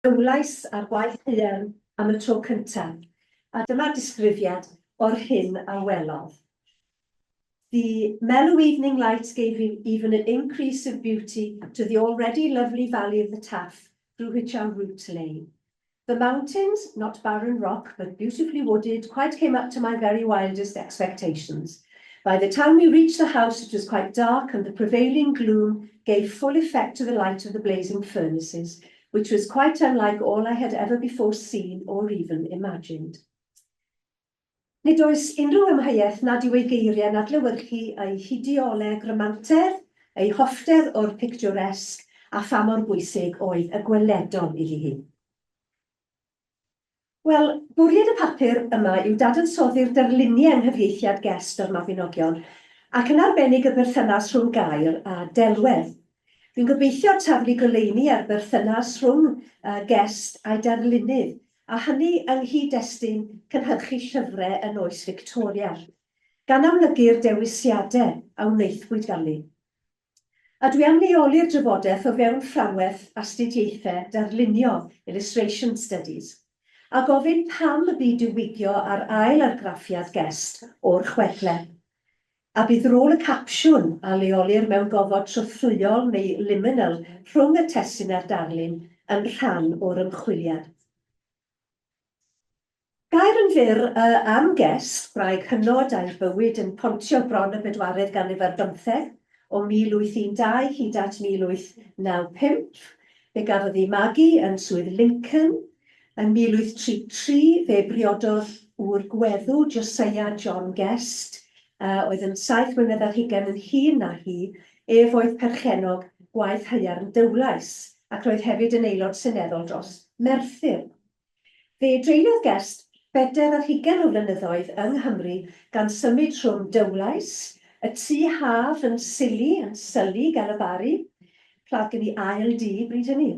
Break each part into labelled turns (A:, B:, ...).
A: Dowlais ar gwaith haearn am y tro cyntaf, a dyma'r disgrifiad o'r hyn a welodd. The mellow evening light gave even an increase of beauty to the already lovely valley of the Taff through which our route lay. The mountains, not barren rock, but beautifully wooded, quite came up to my very wildest expectations. By the time we reached the house, it was quite dark, and the prevailing gloom gave full effect to the light of the blazing furnaces, which was quite unlike all I had ever before seen or even imagined. Nid oes unrhyw amheuaeth nad yw ei geiriau'n adlewyrchu ei hideoleg ramantedd, ei hoffter o'r pictiwrésg, a pha mor bwysig oedd y gweledol iddi hi. Wel, bwriad y papur yma yw dadansoddi'r darluniau yng nghyfieithiad Guest o'r Mabinogion, ac yn arbennig y berthynas rhwng gair a delwedd. Dwi'n gobeithio taflu goleuni ar berthynas rhwng Guest a'i darlunydd, a hynny yng nghyd-destun cynhyrchu llyfrau yn oes Victoria, gan amlygu'r dewisiadau a wnaethpwyd ganddi. A dwi am leoli'r drafodaeth o fewn fframwaith astudiaethau darlunio, illustration studies, a gofyn pam y bu diwygio ar ail argraffiad Guest o'r chwedlau. A bydd rôl y capsiwn, a leolir mewn gofod trothwyol neu liminal rhwng y testun a'r darlun, yn rhan o'r ymchwiliad. Gair yn fyr am Guest, gwraig hynod a'i bywyd yn pontio bron y bedwaredd ganrif ar bymtheg, o 1812 hyd at 1895. Fe gafodd ei magu yn Swydd Lincoln. Yn 1833 fe briododd ŵr gweddw, Josiah John Guest, oedd yn saith mlynedd ar hugain yn hŷn na hi. Ef oedd perchennog gwaith haearn Dowlais, ac roedd hefyd yn aelod seneddol dros Merthyr. Fe dreuliodd Guest 24 o flynyddoedd yng Nghymru gan symud rhwng Dowlais, y tŷ haf yn Sili, yn Sully ger y Barri, pla oedd gen i ail dŷ bryd hynny,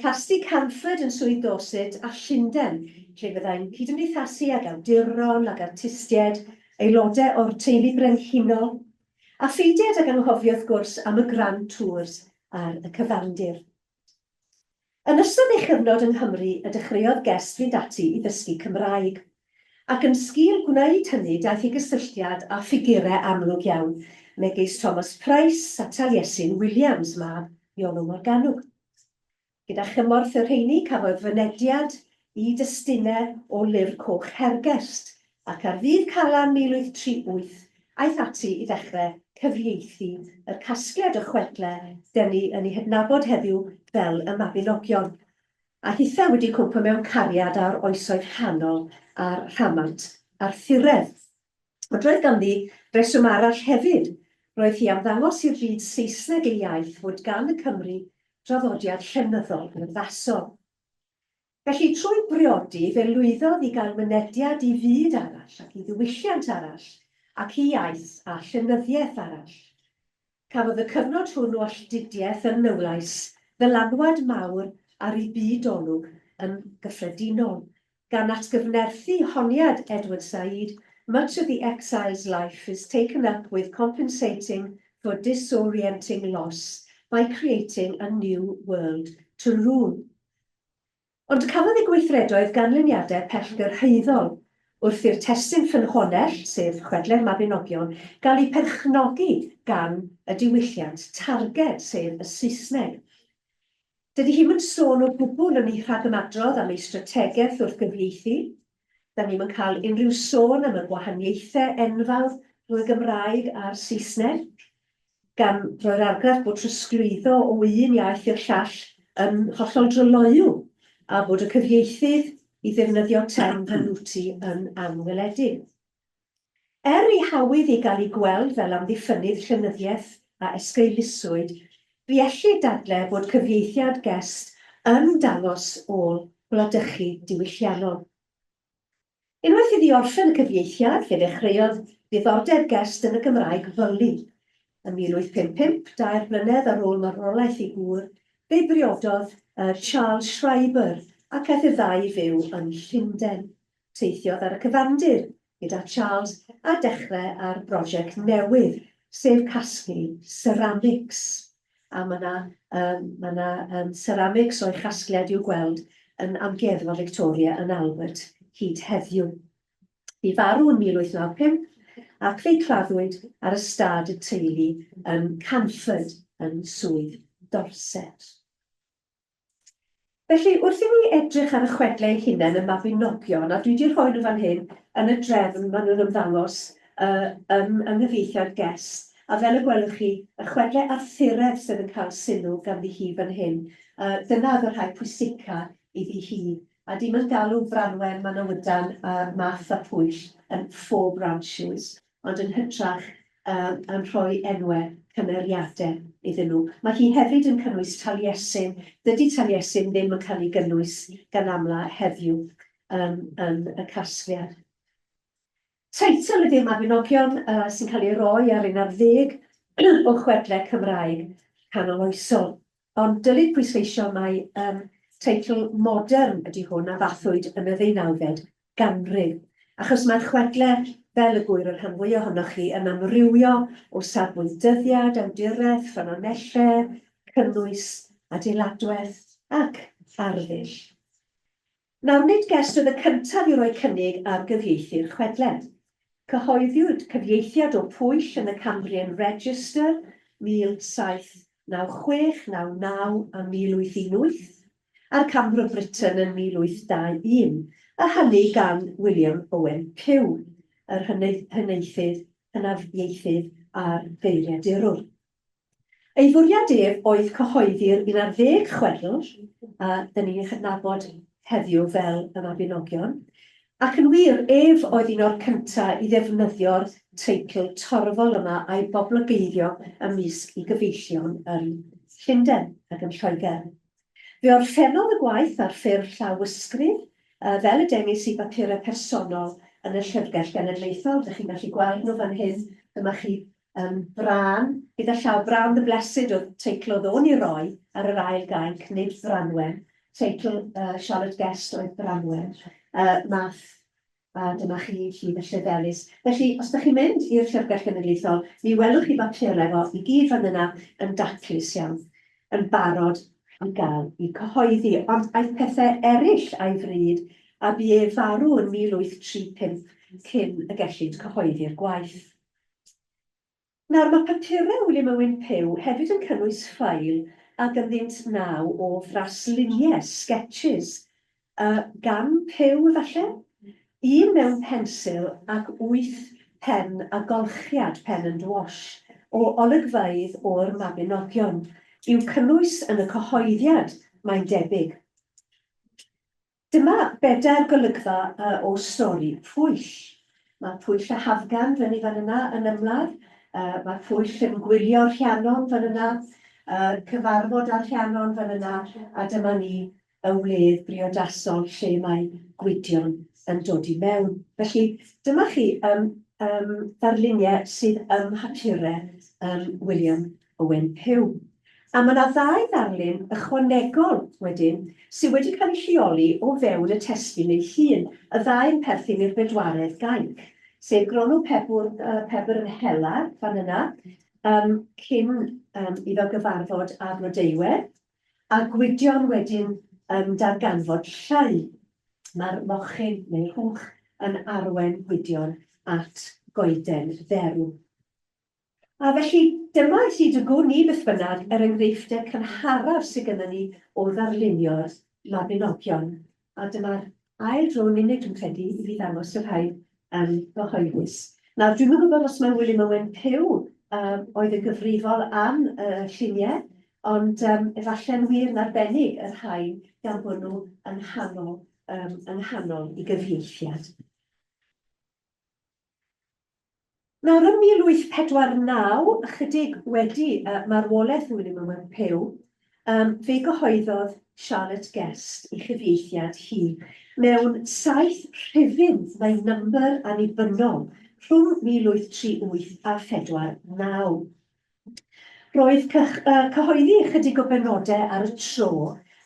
A: Plasty Canford yn Swydd Dorset a Llundain, lle fyddai'n cydymdeithasu ag awduron ac artistiaid, aelodau o'r teulu brenhinol, a pheidied ag anghofio wrth gwrs am y Grand Tours ar y cyfandir. Yn ystod ei chyfnod yng Nghymru y dechreuodd Guest fynd ati i ddysgu Cymraeg, ac yn sgil gwneud hynny daeth i gysylltiad â ffigurau amlwg iawn, megis Thomas Price a Taliesin Williams, mab Iolo Morganwg. Gyda chymorth y rheiny cafodd fynediad i destunau o Lyfr Coch Hergest, ac ar ddydd Calan 1838 aeth ati i ddechrau cyfieithu y casgliad o chwedlau 'den ni yn eu hadnabod heddiw fel y Mabinogion, a hithau wedi cwmpo mewn cariad â'r Oesoedd Canol a'r rhamant Arthuredd. Ond roedd ganddi reswm arall hefyd, roedd hi am ddangos i'r byd Saesneg ei iaith fod gan y Cymry draddodiad llenyddol urddasol. Felly, trwy briodi, fe lwyddodd i gael mynediad i fyd arall ac i ddiwylliant arall ac i iaith a llenyddiaeth arall. Cafodd y cyfnod hwn o alltudiaeth yn Nowlais ddylanwad mawr ar ei byd olwg yn gyffredinol, gan atgyfnerthu honiad Edward Said, Much of the exile's life is taken up with compensating for disorienting loss by creating a new world to rule. Ond cafodd ei gweithredoedd ganlyniadau pellgyrhaeddol, wrth i'r testun ffynhonnell, sef Chwedlau'r Mabinogion, gael eu perchnogi gan y diwylliant targed, sef y Saesneg. Dydy hi'm yn sôn o gwbl yn ei rhagymadrodd am ei strategaeth wrth gyfieithu. Da ni'm yn cael unrhyw sôn am y gwahaniaethau enfawr rhwng y Gymraeg a'r Saesneg, gan roi'r argraff bod trosglwyddo o un iaith i'r llall yn hollol dryloyw, a bod y cyfieithydd, i ddefnyddio term Pannuti, yn anweledig. Er ei hawydd i gael ei gweld fel amddiffynnydd llenyddiaeth a esgeuluswyd, fe ellid dadlau bod cyfieithiad Guest yn dangos ôl gwladychu diwylliannol. Unwaith iddi orffen y cyfieithiad, fe ddechreuodd ddiddordeb Guest yn y Gymraeg fylu. Yn 1855, dair blynedd ar ôl marwolaeth ei gŵr, fe briododd Charles Schreiber ac aeth y ddau i fyw yn Llundain. Teithiodd ar y cyfandir gyda Charles a dechrau ar brosiect newydd, sef casglu ceramics. a mae yna um, mae yna um, ceramics o'i chasgliad i'w gweld yn Amgueddfa Victoria yn Albert hyd heddiw. Bu farw yn 1895 ac fe'i claddwyd ar ystâd y teulu yn Canford yn Swydd Dorset. Felly, wrth i ni edrych ar y chwedlau eu hunain, y Mabinogion, a dwi wedi rhoi nhw fan hyn yn y drefn maen nhw'n ymddangos uh, ym, yng nghyfieithiad Guest, a fel y gwelwch chi, y chwedlau Arthuraidd sydd yn cael sylw ganddi hi fan hyn. Uh, dyna oedd y rhai pwysica iddi hi. A dim yn galw Branwen, Manawydan, a Math a Pwyll yn four branches, ond yn hytrach yn rhoi enwau cymeriadau iddyn nhw. Mae hi hefyd yn cynnwys Taliesin. Dydy Taliesin ddim yn cael ei gynnwys gan amla heddiw um, yn y casgliad. Teitl ydy'r Mabinogion uh, sy'n cael ei roi ar un ar ddeg o chwedlau Cymraeg canoloesol. Ond dylid pwysleisio mai um, teitl modern ydy hwn a fathwyd yn y ddeunawfed ganrif, achos mae'r chwedle, fel y gŵyr y rhan fwyaf ohonoch chi, yn amrywio o safbwynt dyddiad, awduraeth, ffynonellau, cynnwys, adeiladwaith ac arddull. Nawr, nid Guest oedd y cyntaf i roi cynnig ar gyfieithu'r chwedle. Cyhoeddwyd cyfieithiad o Pwyll yn y Cambrian Register 1796, 99 a 1818, a'r Cambro Britain yn 1821, a hynny gan William Owen Pughe, yr hynaethydd, hynafiaethydd a'r geiriadurwr. Ei fwriad ef oedd cyhoeddi'r un ar ddeg chwedl, a dyn ni'n ei chydnabod heddiw fel y Mabinogion, ac yn wir, ef oedd un o'r cyntaf i ddefnyddio'r teitl torfol yma a'i boblogeiddio ymysg ei gyfeillion yn Llundain ac yn Lloegr. Fe orffennodd y gwaith ar ffurf llawysgrif, fel y dengys i bapurau personol yn y Llyfrgell Genedlaethol. Dych chi'n gallu gweld nhw fan hyn. Dyma chi um, Brân, gyda llaw Brân the Blessed oedd teitl oedd o'n ei roi ar yr ail gainc, nid Branwen. Teitl uh, Charlotte Guest oedd Branwen. Math a dyma chi Llun y Llefelys. Felly, os ydych chi'n mynd i'r Llyfrgell Genedlaethol, mi welwch chi bapurau fo i gyd fan yna yn daclus iawn, yn barod i gael eu cyhoeddi. Ond aeth pethau eraill a'i fryd, a bu e farw yn 1835 cyn y gellid cyhoeddi'r gwaith. Nawr, mae papurau William Owen Pughe hefyd yn cynnwys ffail ag ynddynt naw o frasluniau, sketches, uh, gan Pughe efallai? Un mewn pensil ac wyth pen a golchiad, pen and wash, o olygfeydd o'r Mabinogion, i'w cynnwys yn y cyhoeddiad, mae'n debyg. Dyma bedair golygfa o stori Pwyll. Mae Pwyll a Hafgan fyny fan yna yn ymladd, mae Pwyll yn gwylio Rhiannon fan yna, cyfarfod â Rhiannon fan yna, a dyma ni y wledd briodasol lle mae Gwydion yn dod i mewn. Felly dyma chi um, um, ddarluniau sydd ym mhapurau um, William Owen Pughe. A mae 'na ddau ddarlun ychwanegol wedyn sydd wedi cael eu lleoli o fewn y testun ei hun, y ddau yn perthyn i'r bedwaredd gainc, sef Gronw Pebwr, uh, Pebr yn hela fan yna, um, cyn um, iddo gyfarfod â Blodeuwedd, a Gwydion wedyn yn darganfod llai. Mae'r mochyn neu'r hwch yn arwain Gwydion at goeden dderw. A felly, dyma hyd y gwn i beth bynnag, yr enghreifftiau cynharaf sydd gennym ni o ddarlunio'r Mabinogion. A dyma'r ail dro yn unig, dwi'n credu, i fi ddangos y rhain yn gyhoeddus. Nawr, dwi'm yn gwybod os mae William Owen Pughe um, oedd yn gyfrifol am y lluniau, ond um, efallai'n wir yn arbennig y rhain gan bod nhw yng nghanol, um, yng nghanol i gyfieithiad. Nawr, ym 1849, ychydig wedi uh, marwolaeth William Owen Pughe, um, fe gyhoeddodd Charlotte Guest ei chyfieithiad hi mewn saith rhifyn neu number annibynnol rhwng 1838 a 49. Roedd cyhoeddi ychydig o benodau ar y tro,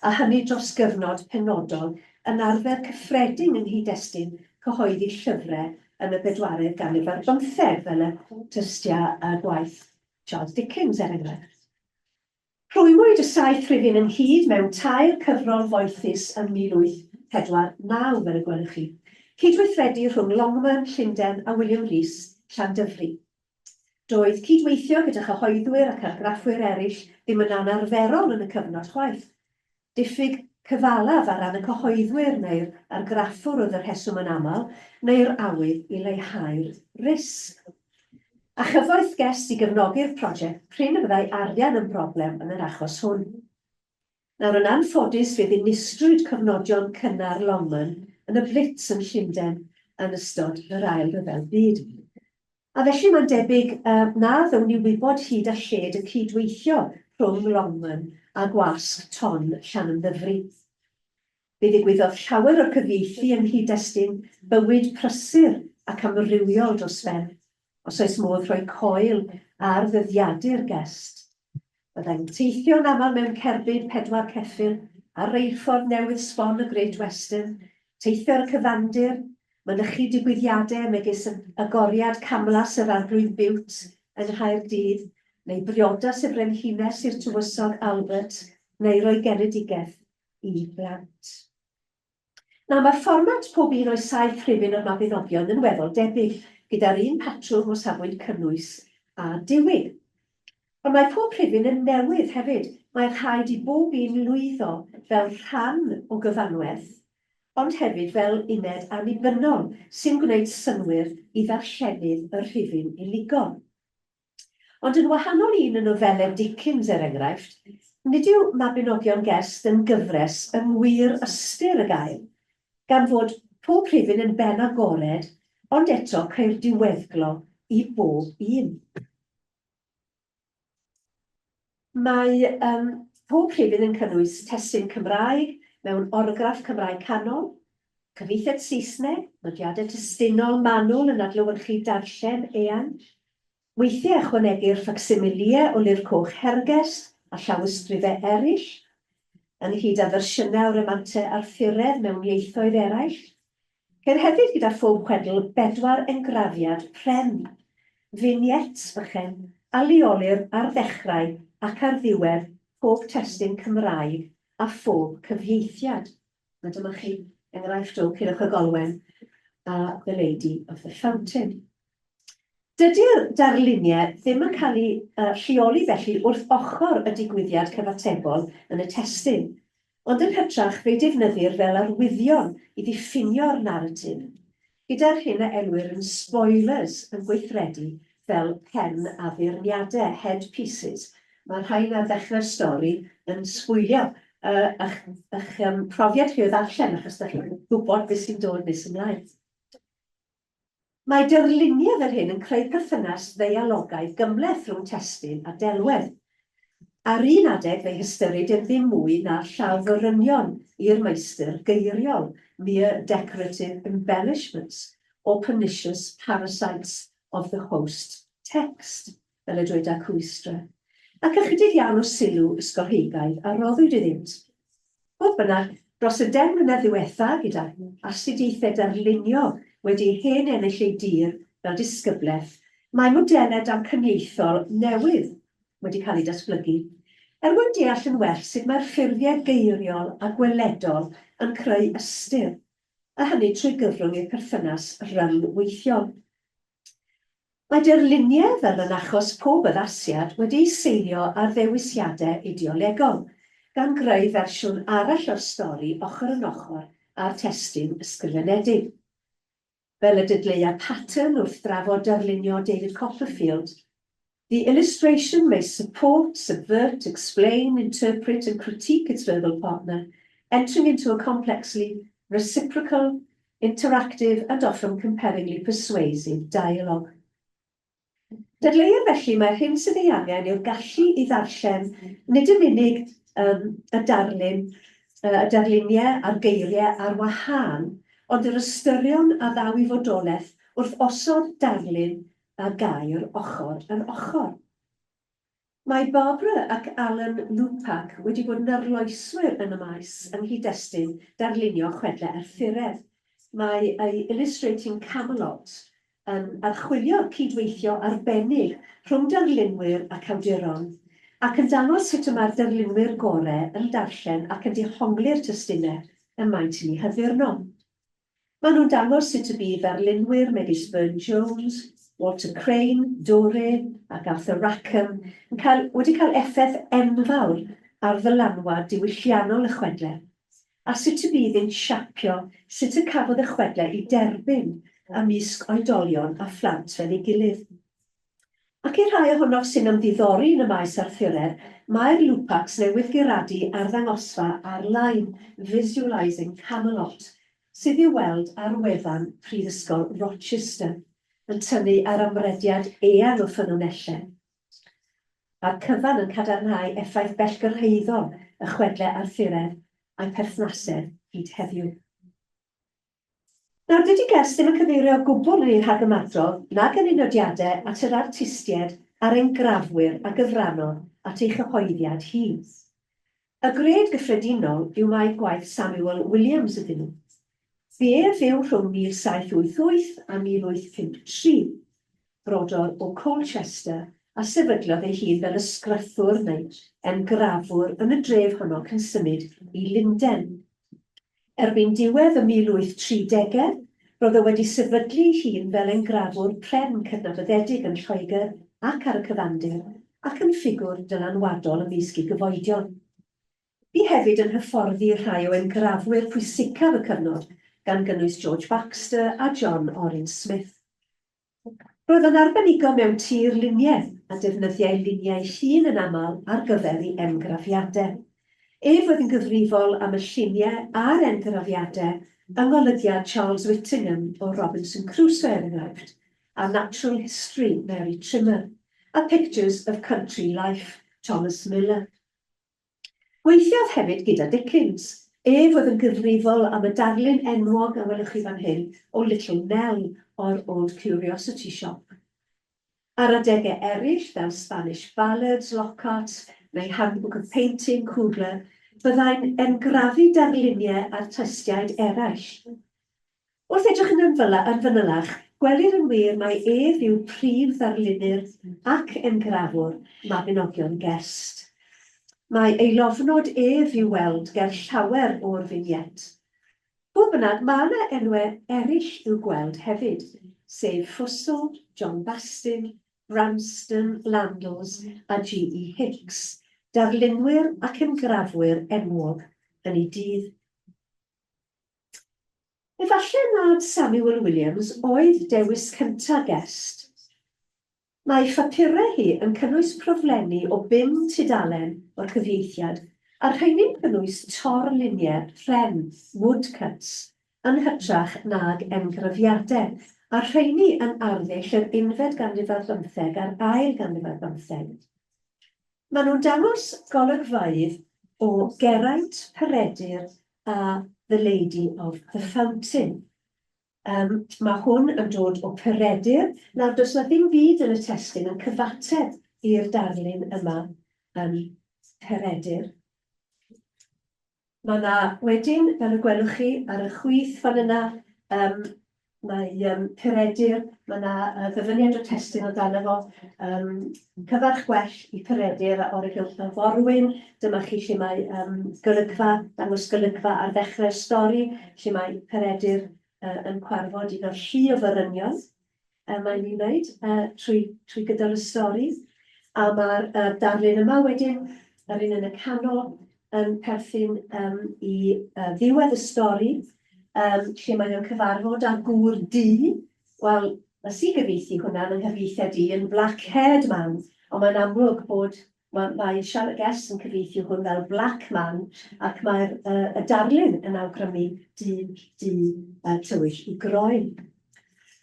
A: a hynny dros gyfnod penodol, yn arfer cyffredin yng nghyd-destun cyhoeddi llyfrau yn y bedwaredd ganrif ar bymtheg, fel y tystia gwaith Charles Dickens, er enghraifft. Rhwymwyd y saith rhifyn ynghyd mewn tair cyfrol foethus ym 1849, fel y gwelwch chi. Cydweithredu rhwng Longman, Llundain, a William Rees, Llandyfri. Doedd cydweithio gyda chyhoeddwyr ac argraffwyr eraill ddim yn anarferol yn y cyfnod chwaith. Diffyg cyfalaf ar ran y cyhoeddwyr neu'r argraffwr oedd y rheswm yn aml, neu'r awydd i leihau'r risg. A chyfoeth Guest i gefnogi'r prosiect, prin y byddai arian yn broblem yn yr achos hwn. Nawr, yn anffodus, fe ddinistrwyd cofnodion cynnar Longman yn y Blitz yn Llundain yn ystod yr Ail Ryfel Byd. A felly mae'n debyg na ddown ni wybod hyd a lled y cyd-weithio rhwng Longman a gwasg Ton Llanymddyfri. Fe ddigwyddodd llawer o'r cyfieithu yng nghyd-destun bywyd prysur ac amrywiol dros ben, os oes modd rhoi coel ar ddyddiadur Guest. Byddai'n teithio'n aml mewn cerbyd pedwar ceffyl ar reilffordd newydd sbon y Great Western, teithio ar y cyfandir, mynychu digwyddiadau megis agoriad camlas yr Arglwydd Bute yng Nghaerdydd, neu briodas y Frenhines i'r Tywysog Albert, neu roi genedigaeth i blant. Nawr, mae fformat pob un o'i saith rhifyn o'r Mabinogion yn weddol debyg, gyda'r un patrwm o safbwynt cynnwys a diwyg. Ond mae pob rhifyn yn newydd hefyd, mae rhaid i bob un lwyddo fel rhan o gyfanwerth, ond hefyd fel uned annibynnol sy'n gwneud synnwyr i ddarllenydd y rhifyn unigol. Ond yn wahanol i un o nofelau Dickens, er enghraifft, nid yw Mabinogion Guest yn gyfres yng ngwir ystyr y gair, gan fod pob rhifyn yn ben agored, ond eto ceir diweddglo i bob un. Mae um, pob rhifyn yn cynnwys testun Cymraeg mewn orgraff Cymraeg Canol, cyfieithiad Saesneg, nodiadau testunol manwl yn adlewyrchu darllen eang. Weithiau ychwanegir ffacsimilïau o Lyfr Coch Hergest a llawysgrifau eraill, ynghyd â fersiynau o ramantau Arthuredd mewn ieithoedd eraill. Ceir hefyd gyda phob chwedl bedwar engrafiad pren, vignettes bychen, a leolir ar ddechrau ac ar ddiwedd pob testun Cymraeg a phob cyfieithiad. A dyma chi enghraifft o Culhwch ag Olwen a The Lady of the Fountain. Dydy'r darluniau ddim yn cael eu lleoli felly wrth ochr y digwyddiad cyfatebol yn y testun, ond yn hytrach fe'i defnyddir fel arwyddion i ddiffinio'r naratif, gyda'r hyn a elwir yn spoilers yn gweithredu fel pen addurniadau, head pieces. Mae'r rhain ar ddechrau'r stori yn sbwylio eich, eich um, profiad chi o ddarllen, achos da chi'n gwybod beth sy'n dod nes ymlaen. Mae darluniau fel hyn yn creu perthynas ddeialogaidd gymhleth rhwng testun a delwedd. Ar un adeg fe'i hystyrid yn ddim mwy na llawforynion i'r meistr geiriol, mere decorative embellishments or pernicious parasites of the host text, fel y dyweda Kooistra, ac ychydig iawn o sylw ysgolheigaidd a roddwyd iddynt. Fodd bynnag, dros y 10 mlynedd ddiwetha', gyda astudiaethau darlunio wedi hen ennill ei dir fel disgyblaeth, mae modelau damcaniaethol newydd wedi cael eu datblygu, er mwyn deall yn well sut mae'r ffurfiau geiriol a gweledol yn creu ystyr, a hynny trwy gyfrwng eu perthynas ryngweithiol. Mae darluniau, fel yn achos pob addasiad, wedi'u seilio ar ddewisiadau ideolegol, gan greu fersiwn arall o'r stori ochr yn ochr â'r testun ysgrifenedig. Fel y dadleua Patten wrth drafod darlunio David Copperfield, The illustration may support, subvert, explain, interpret and critique its verbal partner, entering into a complexly reciprocal, interactive and often compellingly persuasive dialogue. Dadleuir felly mai'r hyn sydd ei angen yw'r gallu i ddarllen nid yn unig um, y darlun, y darluniau a'r geiriau ar wahân, ond yr ystyrion a ddaw i fodolaeth wrth osod darlun a gair ochr yn ochr. Mae Barbara ac Alan Lupak wedi bod yn arloeswyr yn y maes yng nghyd-destun darlunio chwedlau Arthuredd. Mae eu Illustrating Camelot yn archwilio'r cydweithio arbennig rhwng darlunwyr ac awduron, Ac yn dangos sut y mae'r darlunwyr gorau yn darllen ac yn dehongli'r testunau y maent yn eu haddurno. Maen nhw'n dangos sut y bu ddarlunwyr megis Burne-Jones, Walter Crane, Doré ac Arthur Rackham yn cael, wedi cael effaith enfawr ar ddylanwad diwylliannol y chwedlau, a sut y bu iddynt siapio sut y cafodd y chwedlau eu derbyn ymysg oedolion a phlant fel ei gilydd. Ac i'r rhai ohonoch sy'n ymddiddori yn y maes Arthuredd, mae'r Lupacs newydd guradu arddangosfa ar-lein Visualising Camelot, sydd i'w weld ar wefan Prifysgol Rochester, yn tynnu ar amrediad eang o ffynonellau, a'r cyfan yn cadarnhau effaith bellgyrhaeddol y chwedlau Arthuredd a'u perthnasedd hyd heddiw. Nawr, dydy Guest ddim yn cyfeirio o gwbl yn ei rhagymadrodd nag yn ei nodiadau at yr artistiaid a'r engrafwyr a gyfrannodd at ei chyhoeddiad hi. Y gred gyffredinol yw mai gwaith Samuel Williams ydyn nhw. Bu ef fyw rhwng 1788 a 1853, brodor o Colchester a sefydlodd ei hun fel ysgrythwr neu engrafwr yn y dref honno cyn symud i Lunden. Erbyn diwedd y 1830au, roedd o wedi sefydlu ei hun fel engrafwr pren cydnabyddedig yn Lloegr ac ar y cyfandir, ac yn ffigwr dylanwadol ymysg ei gyfoedion. Bu hefyd yn hyfforddi rhai o engrafwyr pwysicaf y cyfnod, gan gynnwys George Baxter a John Orrin Smith. Roedd yn arbenigo mewn tir-luniau a defnyddiai luniau llun yn aml ar gyfer ei engrafiadau. Ef oedd yn gyfrifol am y lluniau a'r engrafiadau yng ngolygiad Charles Whittingham o Robinson Crusoe er enghraifft, a Natural History Mary Trimmer, a Pictures of Country Life Thomas Miller. Gweithiodd hefyd gyda Dickens. Ef oedd yn gyfrifol am y darlun enwog a welwch chi fan hyn o Little Nell o'r Old Curiosity Shop. Ar adegau eraill, fel Spanish Ballads, Lockhart, neu Handbook of Painting, Kugler, byddai'n engrafu darluniau artistiaid eraill. Wrth edrych yn yn fanylach, gwelir yn wir mai ef yw prif ddarlunydd ac engrafwr Mabinogion Guest. Mae ei lofnod ef i'w weld ger llawer o'r vignette. Fodd bynnag, mae yna enwau eraill i'w gweld hefyd, sef Fussell, John Bastin, Branston, Landels a GE Hicks, darlunwyr ac engrafwyr enwog yn eu dydd. Efallai nad Samuel Williams oedd dewis cynta' Guest. Mae ei phapurau hi yn cynnwys proflenni o bum tudalen o'r cyfieithiad, a'r rheini'n cynnwys tor-luniau pren, woodcuts, yn hytrach nag engrafiadau, a'r rheini yn arddull yr unfed ganrif ar bymtheg a'r ail ganrif ar bymtheg. Maen nhw'n dangos golygfeydd o Geraint, Peredur a The Lady of the Fountain. Um, mae hwn yn dod o Peredur. Nawr, does na ddim byd yn y testun yn cyfateb i'r darlun yma yn Peredur. Mae 'na wedyn, fel y gwelwch chi ar y chwith fan yna, yym mae yym Peredur, mae 'na yy ddyfyniad o testun o dano fo, yym cyfarch gwell i Peredur a Origl y Forwyn. Dyma chi lle mae yym golygfa, dangos golygfa ar ddechrau'r stori, lle mae Peredur yy yn cwarfod un o'r llu o forynion. yy mae'n ei wneud yy trwy trwy gydol y stori. A ma'r yy darlun yma wedyn, yr un yn y canol, yn perthyn yym i yy ddiwedd y stori, yym lle mae o'n cyfarfod â gŵr du. Wel, nes i gyfieithu hwnna yn 'y nghyfieithiad i yn black haired man, ond mae'n amlwg bod Mae mae Charlotte Guest yn cyfieithu hwn fel Black Man ac mae'r yy y darlun yn awgrymu dyn du yy tywyll i groen.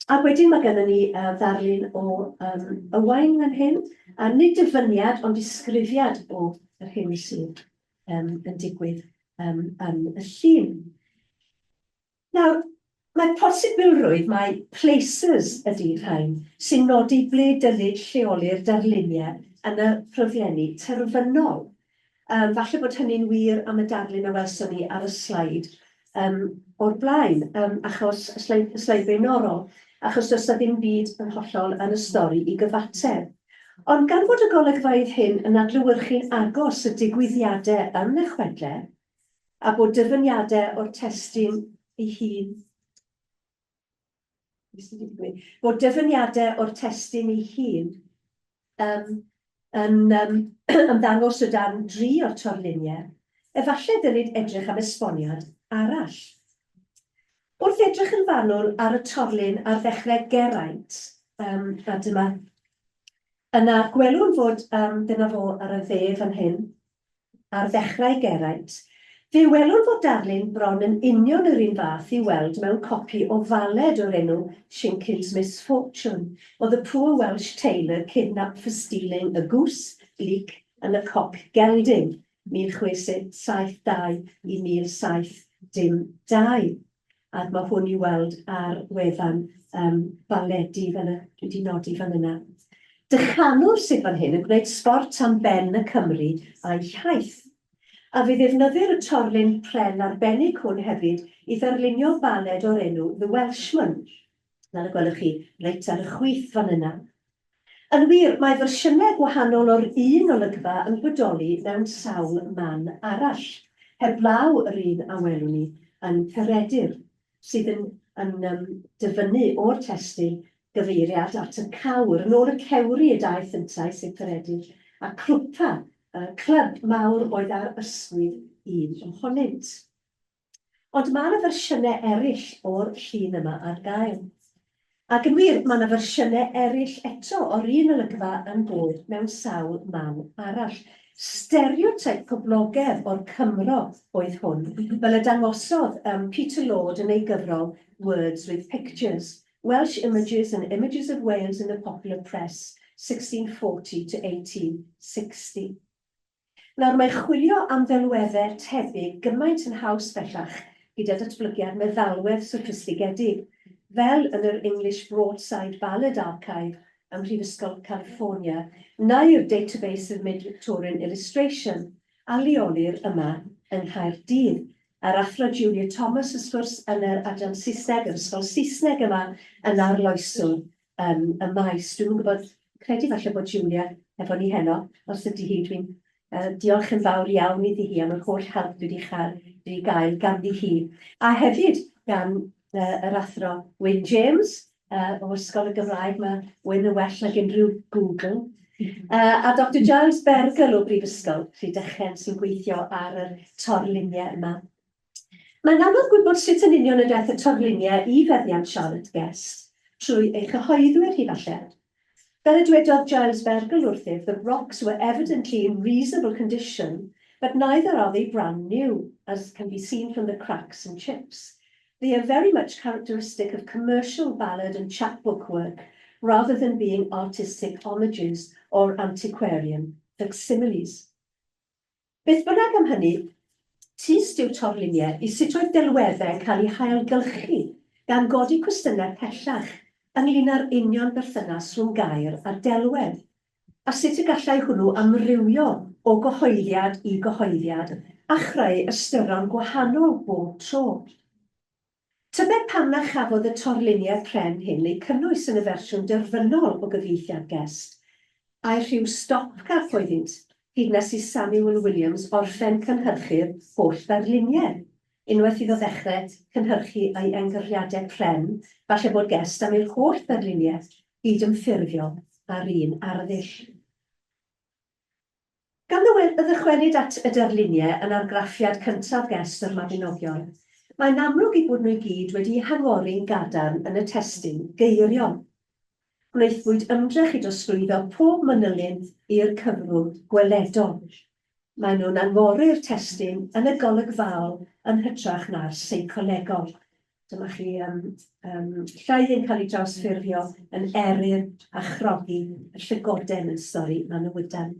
A: Ac wedyn mae gennym ni yy ddarlun o yym Ywain fan hyn, a nid dyfyniad ond disgrifiad o yr hyn sydd yym yn digwydd yym yn y llun. Nawr, mae posibilrwydd mai placers ydy rhain, sy'n nodi ble dylid lleoli'r darluniau yn y ffurflenni terfynol. Yym, falle bod hynny'n wir am y darlun a welson ni ar y sleid yym o'r blaen, yym achos y sleid y sleid flaenorol, achos does 'na ddim byd yn hollol yn y stori i gyfateb. Ond gan fod y golygfeydd hyn yn adlewyrchu'n agos y digwyddiadau yn y chwedlau, a bod dyfyniadau o'r testun ei hun bod dyfyniadau o'r testun ei hun yn ymddangos o dan dri o'r torluniau, efallai dylid edrych am esboniad arall. Wrth edrych yn fanwl ar y torlun ar ddechrau Geraint, a dyma, yna gwelwn fod, dyna fo ar y dde fan hyn, Ar ddechrau Geraint, fe welwn fod darlun bron yn union yr un fath i'w weld mewn copi o faled o'r enw Shinkins Misfortune, o The Poor Welsh Tailor Kidnapped for Stealing a Goose, Leek and a Cock Gelding, 1672 i 1702. Ac mae hwn i'w weld ar wefan Baledi, fel y dwi 'di nodi fan yna. Dychanwr sydd fan hyn yn gwneud sbort am ben y Cymry a'i hiaith. A fe ddefnyddir y torlun pren arbennig hwn hefyd i ddarlunio baled o'r enw The Welshman, fel y gwelwch chi reit ar y chwith fan yna. Yn wir, mae fersiynau gwahanol o'r un olygfa yn bodoli mewn sawl man arall, heblaw yr un a welwn ni yn Peredur, sydd yn yn yym dyfynnu o'r testun gyfeiriad at y cawr, yn ôl y cewri y daeth yntau, sef Peredur, a crwpa, y clwb mawr oedd ar ysgwydd un ohonynt. Ond mae 'na fersiynau eraill o'r llun yma ar gael. Ac yn wir, mae 'na fersiynau eraill eto o'r un olygfa yn bod mewn sawl man arall. Stereoteip poblogedd o'r Cymro oedd hwn, fel y dangosodd um, Peter Lord yn ei gyfrol Words with Pictures, Welsh Images and Images of Wales in the Popular Press, 1640 to 1860. Nawr, mae chwilio am ddelweddau tebyg gymaint yn haws bellach gyda datblygiad meddalwedd soffistigedig, fel yn yr English Broadside Ballad Archive ym Mhrifysgol California neu'r Database of Mid-Victorian Illustration a leolir yma yng Nghaerdydd. A'r Athro Julia Thomas, wrth gwrs, yn yr adran Saesneg, yr Ysgol Saesneg yma, yn arloeswr yn y maes. Dwi'm yn gwybod, credu falle bod Julia efo ni heno, os ydy hi, dwi'n uh, diolch yn fawr iawn iddi hi am yr holl help dwi wedi chael, dwi wedi gael ganddi hi. A hefyd gan yr athro Wyn James o Ysgol y Gymraeg, mae Wyn yn well nag unrhyw Google. A Dr Giles Bergel o Brifysgol Rhydychen sy'n gweithio ar yr torluniau yma. Mae'n anodd gwybod sut yn union y daeth y torluniau i feddiant Charlotte Guest, trwy ei chyhoeddwyr hi falle. Fel y dwedodd Giles Bergel wrthyf, the rocks were evidently in reasonable condition, but neither are they brand new, as can be seen from the cracks and chips. They are very much characteristic of commercial ballad and chapbook work, rather than being artistic homages or antiquarian facsimiles. Beth bynnag am hynny, tyst yw torluniau i sut oedd delweddau'n cael eu hailgylchu, gan godi cwestiynau pellach ynglŷn â'r union berthynas rhwng gair a delwedd, a sut y gallai hwnnw amrywio o gyhoeddiad i gyhoeddiad a chreu ystyron gwahanol bob tro. Tybed pam na chafodd y torluniau pren hyn eu cynnwys yn y fersiwn derfynol o gyfieithiad Guest? Ai rhyw stopgap oeddynt, hyd nes i Samuel Williams orffen cynhyrchu'r holl ddarluniau? Unwaith iddo ddechrau cynhyrchu ei engyrriadau pren, falle bod Guest am i'r holl ddarluniau gyd-ymffurfio â'r un arddull. Gan ddychwelyd at y darluniau yn argraffiad cyntaf Guest o'r Mabinogion, mae'n amlwg eu bod nhw i gyd wedi'u hangori'n gadarn yn y testun geiriol. Gwnaethpwyd ymdrech i drosglwyddo pob manylyn i'r cyfrwng gweledol. Maen nhw'n angori'r testun yn y golygfaol yn hytrach na'r seicolegol. Dyma chi um, um, llai yn cael ei drawsffurfio yn eryr a chrogi y llygoden yn stori Manawydan.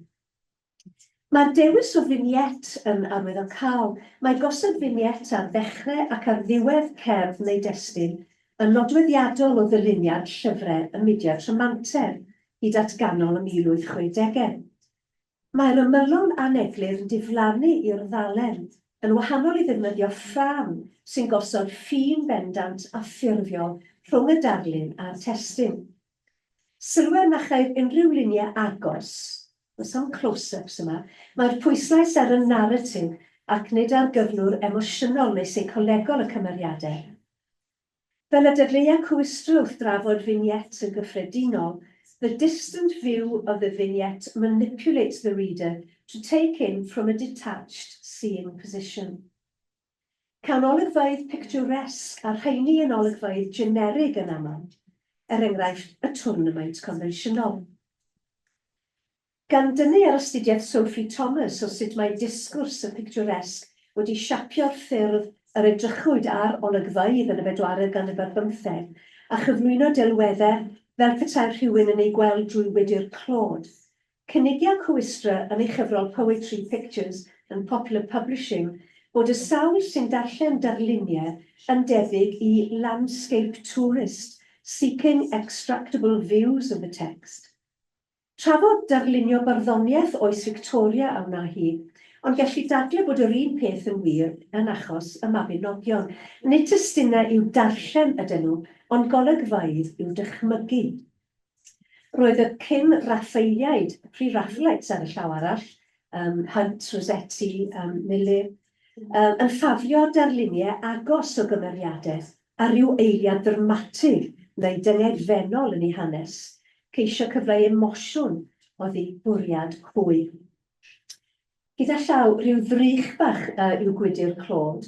A: Mae'r dewis o vignette yn arwyddocaol. Mae gosod vignette ar ddechrau ac ar ddiwedd cerdd neu destun yn nodweddiadol o ddyluniad llyfrau y mudiad Rhamanteg hyd at ganol y 1860au. Mae'r ymylon aneglur yn diflannu i'r ddalen, yn wahanol i ddefnyddio ffrâm sy'n gosod ffin bendant a ffurfiol rhwng y darlun a'r testun. Sylwer na cheir unrhyw luniau agos, does 'am close-ups yma, mae'r pwyslais ar y naratif ac nid ar gyflwr emosiynol neu seicolegol y cymeriadau. Fel y dadleua Kooistra wrth drafod vignette yn gyffredinol, the distant view of the vignette manipulates the reader to take in from a detached seeing position. Cawn olygfeydd pictiwrésg a rheini yn olygfeydd generig yn aml, er enghraifft y twrnamaint confensiynol. Gan dynnu ar astudiaeth Sophie Thomas o sut mae disgwrs y pictiwrésg wedi siapio'r ffyrdd yr edrychwyd ar olygfeydd yn y bedwaredd ganrif ar bymtheg, a chyflwyno delweddau fel petai rhywun yn eu gweld drwy wydr clod, Cynigia Kooistra yn ei chyfrol Poetry, Pictures and Popular Publishing bod y sawl sy'n darllen darluniau yn debyg i landscape tourist seeking extractable views of the text. Trafod darlunio barddoniaeth oes Victoria a wna hi, ond gellir dadlau bod yr un peth yn wir yn achos y Mabinogion. Nid testunau i'w darllen ydyn nhw, ond golygfeydd i'w dychmygu. Roedd y cyn-Raffaeliaid, y pre-Raphaelites ar y llaw arall, Hunt, Rossetti, Millais, yn ffafrio darluniau agos o gymeriadau a rhyw eiliad ddramatig neu dyngedfennol yn eu hanes, ceisio cyfleu emosiwn oedd eu bwriad hwy. Gyda llaw, rhyw ddrych bach yw gwydr clod,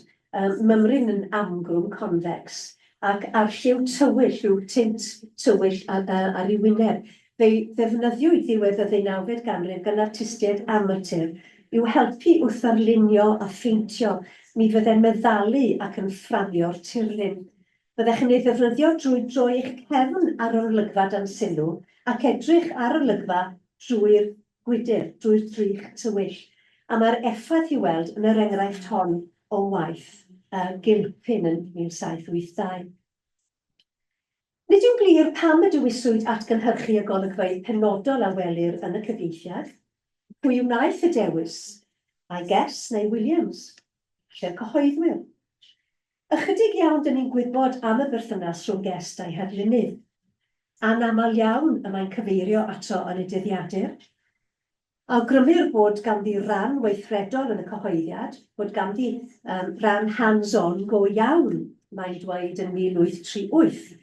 A: mymryn yn amgrwm, convex, ac arlliw tywyll, rhyw tint tywyll ar ei wyneb. Fe'i ddefnyddiwyd ddiwedd y ddeunawfed ganrif gan artistiaid amatur i'w helpu wrth ddarlunio a pheintio, mi fydde'n meddalu ac yn fframio'r tirlun. Byddech yn ei ddefnyddio drwy droi eich cefn ar yr olygfa dan sylw ac edrych ar olygfa drwy'r gwydr, drwy'r drych tywyll, a mae'r effaith i'w weld yn yr enghraifft hon o waith Gilpin yn 1782. Nid yw'n glir pam y dewiswyd atgynhyrchu y golygfeydd penodol a welir yn y cyfieithiad. Pwy wnaeth y dewis? Ai Guest neu Williams? Falle'r cyhoeddwyr? Ychydig iawn 'dyn ni'n gwybod am y berthynas rhwng Guest a'i harlunydd. Anaml iawn y mae'n cyfeirio ato yn y dyddiadur. Awgrymir bod ganddi ran weithredol yn y cyhoeddiad, bod ganddi um, ran hands-on go iawn, mae'n dweud yn 1838.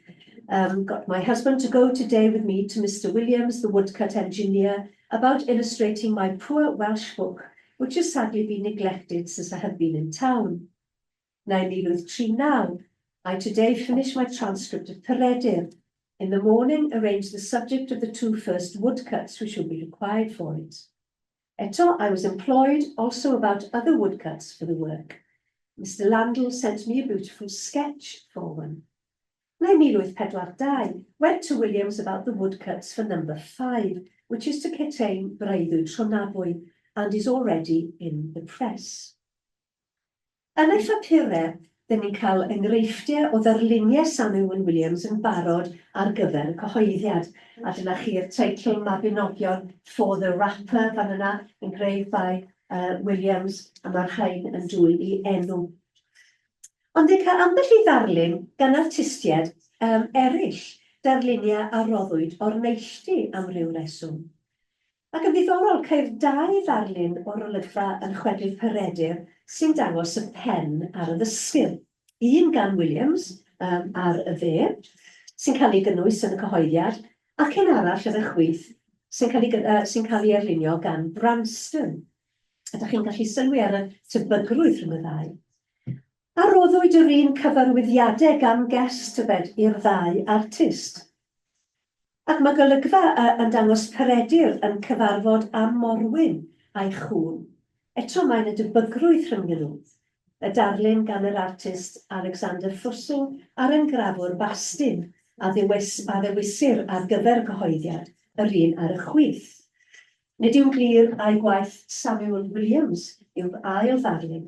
A: Got my husband to go today with me to Mr Williams, the woodcut engineer, about illustrating my poor Welsh book, which has sadly been neglected since I have been in town. 9839. I today finish my transcript of Peredur. In the morning, arrange the subject of the two first woodcuts which will be required for it. Eto, I was employed also about other woodcuts for the work. Mr Landell sent me a beautiful sketch for one. 1842, went to Williams about the woodcuts for number 5, which is to contain Breuddwyd Rhonabwy, and is already in the press. Yn ei phapurau, dyn ni'n cael enghreifftiau o ddarluniau Samuel Williams yn barod ar gyfer y cyhoeddiad. A dyna chi'r teitl Mabinogion for the Wrapper fan yna, engraved by Williams, a mae'r rhain yn dwyn ei enw. Ond ni'n cael ambell i ddarlun gan artistiaid eraill, darluniau a roddwyd o'r neilltu am ryw reswm. Ac yn ddiddorol, ceir dau ddarlun o'r olygfa yn Chwedl Peredur sy'n dangos y pen ar y ddysgl. Un gan Williams, ar y dde, sy'n cael ei gynnwys yn y cyhoeddiad, ac un arall ar y chwith sy'n cael ei, sy'n cael ei arlunio gan Branston. Ydych chi'n gallu sylwi ar y tebygrwydd rhwng y ddau? A roddwyd yr un cyfarwyddiadau gan Guest, tybed, i'r ddau artist? Ac mae golygfa yn dangos Peredur yn cyfarfod â Morwyn a'i chŵn. Eto mae yna debygrwydd rhyngddyn nhw. Y darlun gan yr artist Alexander Fussell a'r engrafwr Bastin a ddewisir ar gyfer y cyhoeddiad, yr un ar y chwith. Nid yw'n glir ai gwaith Samuel Williams yw'r ail ddarlun.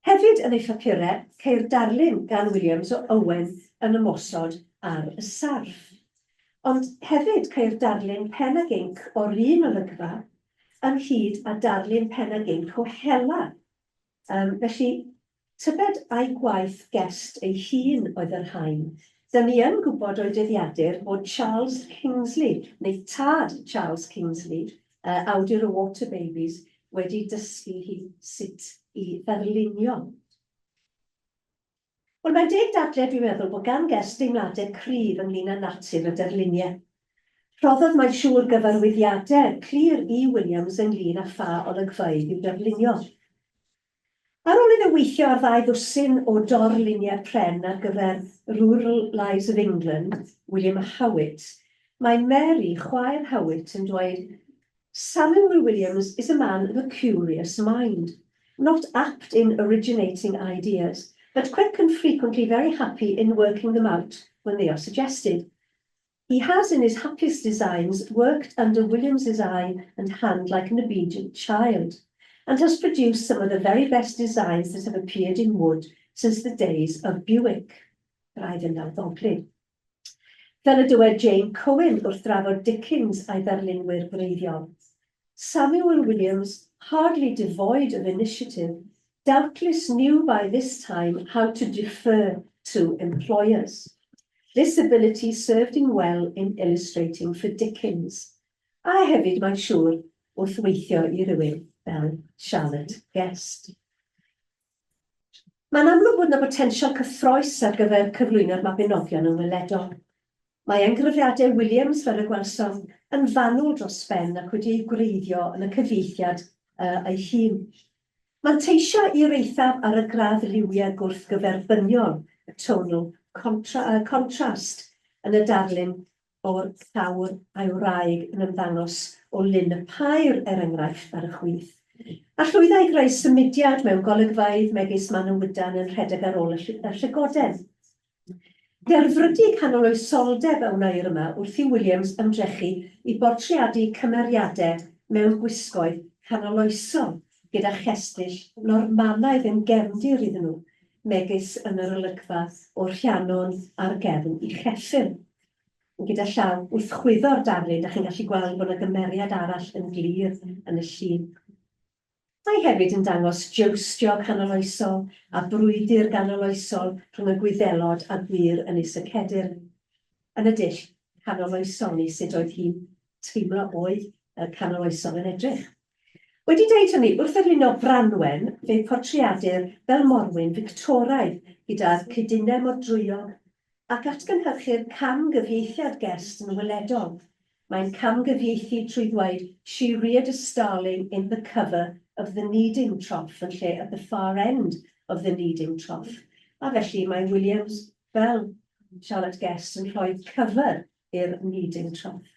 A: Hefyd yn ei phapurau ceir darlun gan Williams o Owen yn ymosod ar y sarff. Ond hefyd ceir darlun pen ag inc o'r un olygfa, ynghyd â darlun pen ag inc o hela. Felly, tybed ai gwaith Guest ei hun oedd y rhain, Dyn ni yn gwybod o'i dyddiadur bod Charles Kingsley, neu tad Charles Kingsley, awdur y Water Babies, wedi dysgu hi sut i ddarlunio. Wel, mae'n deg dadlau, dwi'n meddwl, bod gan Guest deimladau cryf ynglyn â natur y darluniau. Rhoddodd mae'n siŵr gyfarwyddiadau clir i Williams ynglyn â pha olygfeydd i'w darlunio. Ar ôl iddo weithio ar ddau ddwsin o dorluniau pren ar gyfer Rural Lives of England, William Howitt, mae Mary, chwaer Howitt, yn dweud, "Samuel Williams is a man of a curious mind, not apt in originating ideas, but quick and frequently very happy in working them out when they are suggested. He has in his happiest designs worked under Williams's eye and hand like an obedient child, and has produced some of the very best designs that have appeared in wood since the days of Bewick." Braidd yn nawddoglyd. Fel y dywed Jane Cohen wrth drafod Dickens a'i ddarlunwyr gwreiddiol, "Samuel Williams, hardly devoid of initiative, doubtless knew by this time how to defer to employers. This ability served him well in illustrating for Dickens." A hefyd, mae'n siŵr, wrth weithio i rywun fel Charlotte Guest. Mae'n amlwg bod yna botensial cyffrous ar gyfer cyflwyno'r Mabinogion yn weledol. Mae enghreifftiadau Williams, fel y gwelsom, yn fanwl dros ben ac wedi eu gwreiddio yn y cyfieithiad ei hun. Manteisio i'r eithaf ar y gradd liwiau gwrthgyferbyniol, y tonal contrast, yn y darlun o'r llawr a'i wraig yn ymddangos o Lyn y Pair, er enghraifft, ar y chwith. A llwydda i greu symudiad mewn golygfeydd megis Manawydan yn rhedeg ar ôl y llygoden. Derfrydu canoloesoldeb a wneir yma wrth i Williams ymdrechu i bortreadu cymeriadau mewn gwisgoedd canoloesol gyda chestyll Normanaidd yn gefndir iddyn nhw, megis yn yr olygfa o Rhiannon ar gefn ei cheffyl. Gyda llaw, wrth chwyddo'r darlun, da chi'n gallu gweld bod yna gymeriad arall yn glir yn y llun. Mae hefyd yn dangos jowstio canoloesol a brwydr ganoloesol rhwng y Gwyddelod a gwŷr Ynys y Cedyrn. Yn y dull canoloesol, neu sut oedd hi'n teimlo oedd y canoloesol yn edrych. Wedi dweud hynny, wrth arlunio Branwen, fe'i portreadir fel morwyn Fictoraidd gyda'r cudunau modrwyog ac atgynhyrchu'r camgyfieithiad Guest yn weledol. Mae'n camgyfieithu trwy ddweud "She reared a starling in the cover of the kneading trough" yn lle "at the far end of the kneading trough". A felly mae Williams, fel Charlotte Guest, yn rhoi cover i'r kneading trough.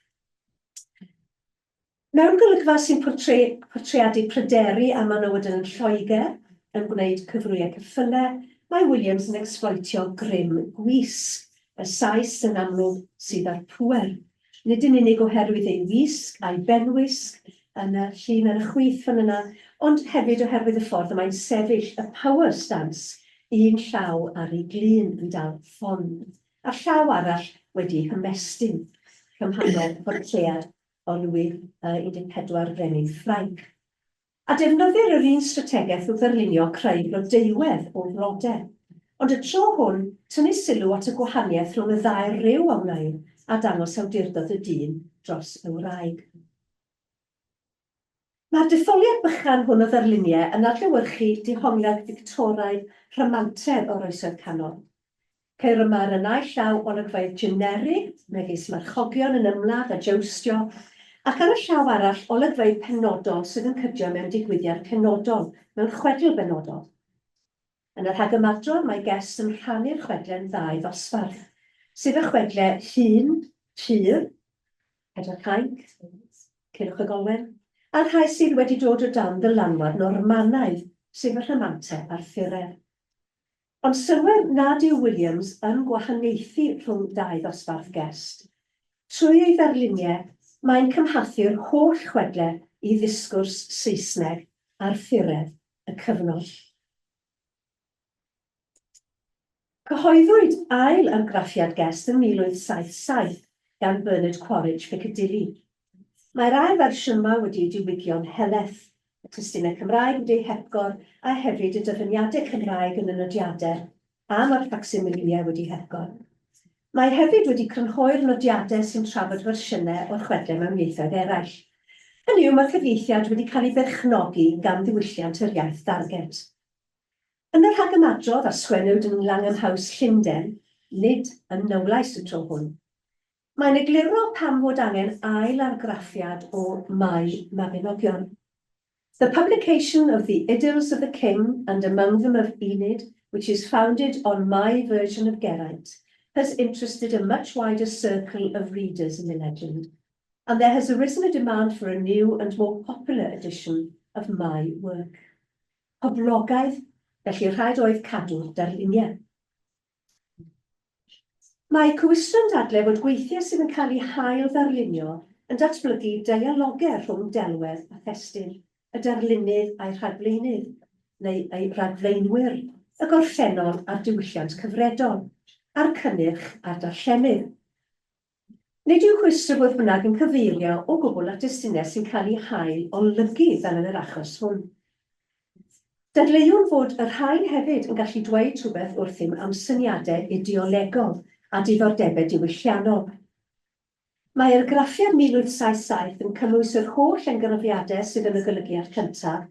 A: Mewn golygfa sy'n portreadu Pryderi a Manawydan yn Lloegr yn gwneud cyfrwyau ceffylau, mae Williams yn ecsbloetio grym gwisg. Y Sais yn amlwg sydd â'r pŵer. Nid yn unig oherwydd ei wisg a'i benwisg yn y llun ar y chwith fan yna, ond hefyd oherwydd y ffordd y mae'n sefyll, y power stance, un llaw ar ei glun yn dal ffon, a'r llaw arall wedi hymestyn, cymharol portread o Louis XIV, Brenin Ffrainc. A defnyddir yr un strategaeth wrth ddarlunio creu blodeuwedd o flodau. Ond y tro hwn, tynnu sylw at y gwahaniaeth rhwng y ddau ryw a wneir a dangos awdurdod y dyn dros y wraig. Mae'r detholiad bychan hwn o ddarluniau yn adlewyrchu dehongliad Fictoraidd rhamantedd o'r Oesoedd Canol. Ceir yma ar y naill llaw olygfeydd generig, megis marchogion yn ymladd a jowstio, ac ar y llaw arall olygfeydd penodol sydd yn cydio mewn digwyddiad penodol, mewn chwedl benodol. Yn y rhagymadrodd mae Guest yn rhannu'r chwedlau'n ddau ddosbarth, sef y chwedlau llun, pur, Pedair Cainc, Culhwch ag Olwen, a'r rhai sydd wedi dod o dan ddylanwad Normanaidd, sef y rhamantau Arthuraidd. Ond sylwer nad yw Williams yn gwahaniaethu rhwng dau ddosbarth Guest. Trwy ei ddarluniau, mae'n cymhathu'r holl chwedlau i ddisgwrs Saesneg Arthuraidd y cyfnod. Cyhoeddwyd ail argraffiad Guest yn 1877 gan Bernard Quaritch, Piccadilly. Mae'r ail fersiwn yma wedi'i diwygio'n helaeth, y testunau Cymraeg wedi eu hepgor a hefyd y dyfyniadau Cymraeg yn y nodiadau a mae'r ffacsimiliau wedi hepgor. Mae hefyd wedi crynhoi'r nodiadau sy'n trafod fersiynau o'r chwedlau mewn ieithoedd eraill. Hynny yw, mae'r cyfieithiad wedi cael ei berchnogi gan ddiwylliant yr iaith darged. Yn y rhagymadrodd a sgwennwyd yn Langham House, Llundain, nid yn Nowlais y tro hwn, mae'n egluro pam fod angen ail argraffiad o Mai Mabinogion. The publication of the Idylls of the King and among them of Enid, which is founded on my version of Geraint, has interested a much wider circle of readers in the legend, and there has arisen a demand for a new and more popular edition of my work. Poblogaidd, felly rhaid oedd cadw'r darluniau. Mae Cywistro'n dadlau fod gweithiau sydd yn cael eu hail ddarlunio yn datblygu deialogau rhwng delwedd a thestun, y darlunydd a'i rhagflaenydd, neu ei ragflaenwyr, y gorffennol a'r diwylliant cyfredol, a'r cynnyrch a'r darllenydd. Nid yw Rhwystr fodd bynnag yn cyfeirio o gwbl at destunau sy'n cael eu hail olygu fel yn yr achos hwn. Dadleuwn fod y rhain hefyd yn gallu dweud rhywbeth wrthym am syniadau ideolegol a diddordebau diwylliannol. Mae argraffiad 1877 yn cynnwys yr holl engrafiadau sydd yn y golygiad cyntaf,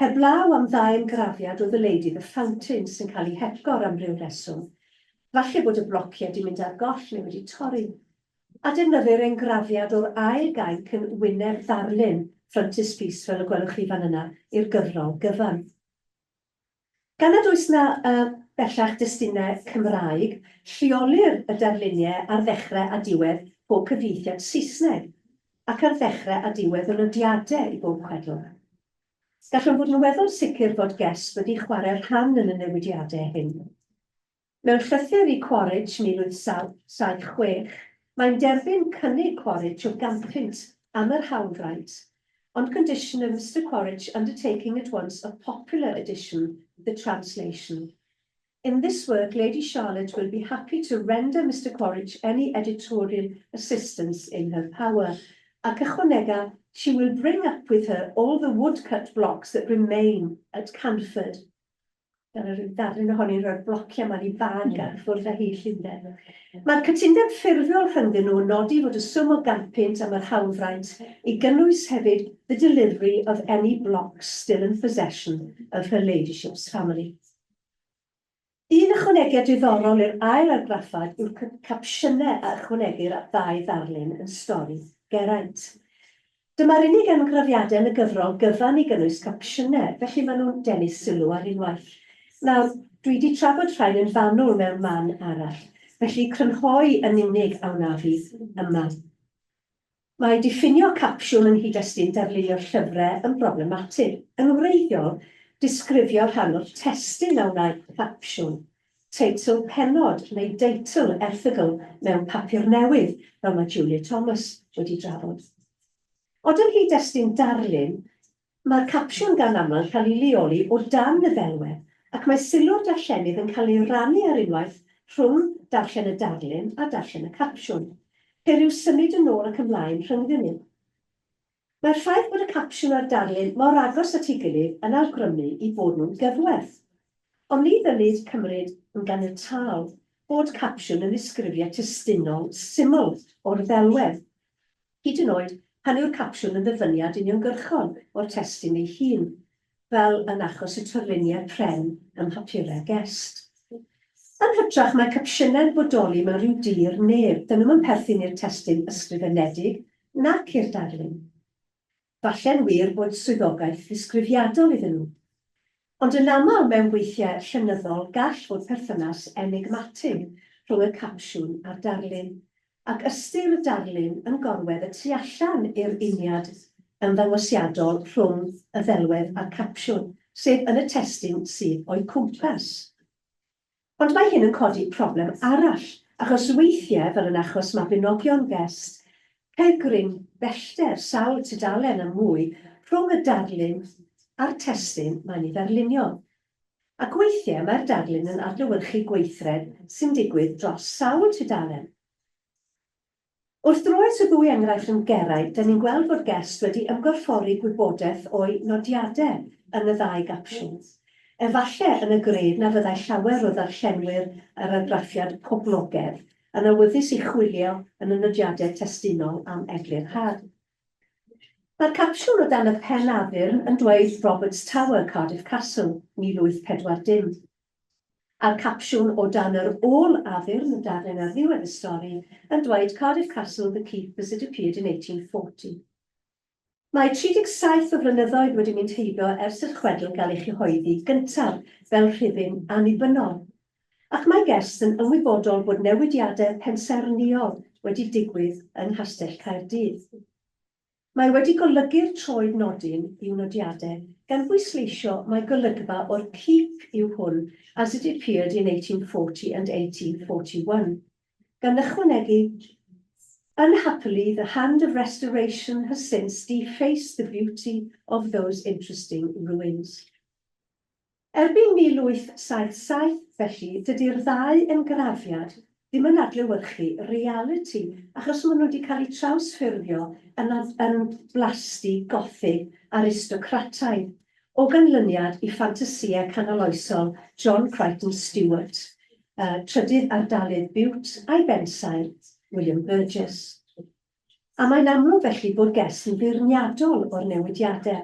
A: heblaw am ddau engrafiad o The Lady the Fountain sy'n cael eu hepgor am ryw reswm. Falle bod y blociau 'di mynd ar goll neu wedi torri. A defnyddir engrafiad o'r ail gainc yn wyneb ddarlun, frontispiece, fel y gwelwch chi fan yna, i'r gyfrol gyfan. Gan nad oes 'na uh, bellach destunau Cymraeg, lleolir y darluniau ar ddechrau a diwedd pob cyfieithiad Saesneg, ac ar ddechrau a diwedd y nodiadau i bob chwedl. Gallwn fod yn weddol sicr fod Guest wedi chwarae rhan yn y newidiadau hyn. Mewn llythyr i Quaritch 1876, mae'n derbyn cynnig Quaritch o 100 punt am yr hawlfraint, on condition of Mr Quaritch undertaking at once a popular edition of the translation. In this work, Lady Charlotte will be happy to render Mr Quaritch any editorial assistance in her power. Ac ychwanega, she will bring up with her all the woodcut blocks that remain at Canford. Dyna rhyw ddarlun ohoni rhoi'r blociau 'ma yn ei bag a ffwrdd â hi i Llundain. Mae'r cytundeb ffurfiol rhyngddyn nhw yn nodi fod y swm o 100 punt am yr hawlfraint i gynnwys hefyd the delivery of any blocks still in possession of her ladyship's family. Un ychwanegiad diddorol i'r ail argraffad yw'r capsiynau a ychwanegir at ddau ddarlun yn stori Geraint. Dyma'r unig engrafiadau yn y gyfrol gyfan i gynnwys capsiynau, felly maen nhw'n denu sylw ar unwaith. Nawr, dwi wedi trafod rhain yn fanwl mewn man arall, felly crynhoi yn unig a wnaf i yma. Mae diffinio capsiwn yng nghyd-destun darlunio llyfrau yn broblematig. Yn wreiddiol, disgrifio rhan o'r testun a wnaed capsiwn, teitl pennod neu deitl erthygl mewn papur newydd, fel mae Julia Thomas wedi drafod. Ond yng nghyd-destun darlun, mae'r capsiwn gan aml yn cael ei leoli o dan y ddelwedd, ac mae sylw'r darllenydd yn cael ei rannu ar unwaith rhwng darllen y darlun a darllen y capsiwn. Ceir rhyw symud yn ôl ac ymlaen rhyngddyn nhw. Mae'r ffaith bod y capsiwn a'r darlun mor agos at ei gilydd yn awgrymu eu bod nhw'n gyfwerth. Ond ni ddylid cymryd yn ganiataol bod capsiwn yn ddisgrifiad testunol syml o'r ddelwedd, hyd yn oed pan yw'r capsiwn yn ddyfyniad uniongyrchol o'r testun ei hun, fel yn achos y torluniau pren ym mhapurau Guest. Yn hytrach, mae capsiynau'n bodoli mewn rhyw dir neb, dyn nhw'm yn perthyn i'r testun ysgrifenedig nac i'r darlun. Falle'n wir bod swyddogaeth ddisgrifiadol iddyn nhw. Ond yn aml mewn gweithiau llenyddol gall fod perthynas enigmatig rhwng y capsiwn a'r darlun, ac ystyr y darlun yn gorwedd y tu allan i'r uniad ymddangosiadol rhwng y ddelwedd a'r capsiwn, sef yn y testun sydd o'u cwmpas. Ond mae hyn yn codi problem arall, achos weithiau, fel yn achos Mabinogion Guest, ceir gryn bellter, sawl tudalen a mwy, rhwng y darlun a'r testun mae'n ei ddarlunio. Ac weithiau mae'r darlun yn adlewyrchu gweithred sy'n digwydd dros sawl tudalen. Wrth droi at y ddwy enghraifft yn Geraint, 'da ni'n gweld fod Guest wedi ymgorffori gwybodaeth o'i nodiadau yn y ddau gapsiwn. Efallai yn y gred na fyddai llawer o ddarllenwyr yr argraffiad poblogaidd. yn awyddus i chwilio yn y nodiadau testunol am eglurhad. Mae'r capsiwn o dan y pen addurn yn dweud Roberts Tower, Cardiff Castle, 1840. A'r capsiwn o dan yr ôl addurn, y darlun ar ddiwedd y stori, yn dweud Cardiff Castle, the keep as it appeared in 1840. Mae 37 o flynyddoedd wedi mynd heibio ers i'r chwedl gael ei chyhoeddi gyntaf fel rhifyn annibynnol, ac mae Guest yn ymwybodol bod newidiadau pensaernïol wedi digwydd yng Nghastell Caerdydd. Mae wedi golygu'r troed nodyn i'w nodiadau, gan bwysleisio mai golygfa o'r keep yw hwn as it appeared in 1840 and 1841, gan ychwanegu, Unhappily, the hand of restoration has since defaced the beauty of those interesting ruins. Erbyn 1877, felly, dydy'r ddau engrafiad ddim yn adlewyrchu realiti, achos maen nhw wedi cael eu trawsffurfio yn, yn blasty gothig aristocrataidd, o ganlyniad i ffantasïau canoloesol John Crichton Stewart, trydydd ardalydd Bute a'i bensaer, William Burges. A mae'n amlwg felly bod Guest yn feirniadol o'r newidiadau.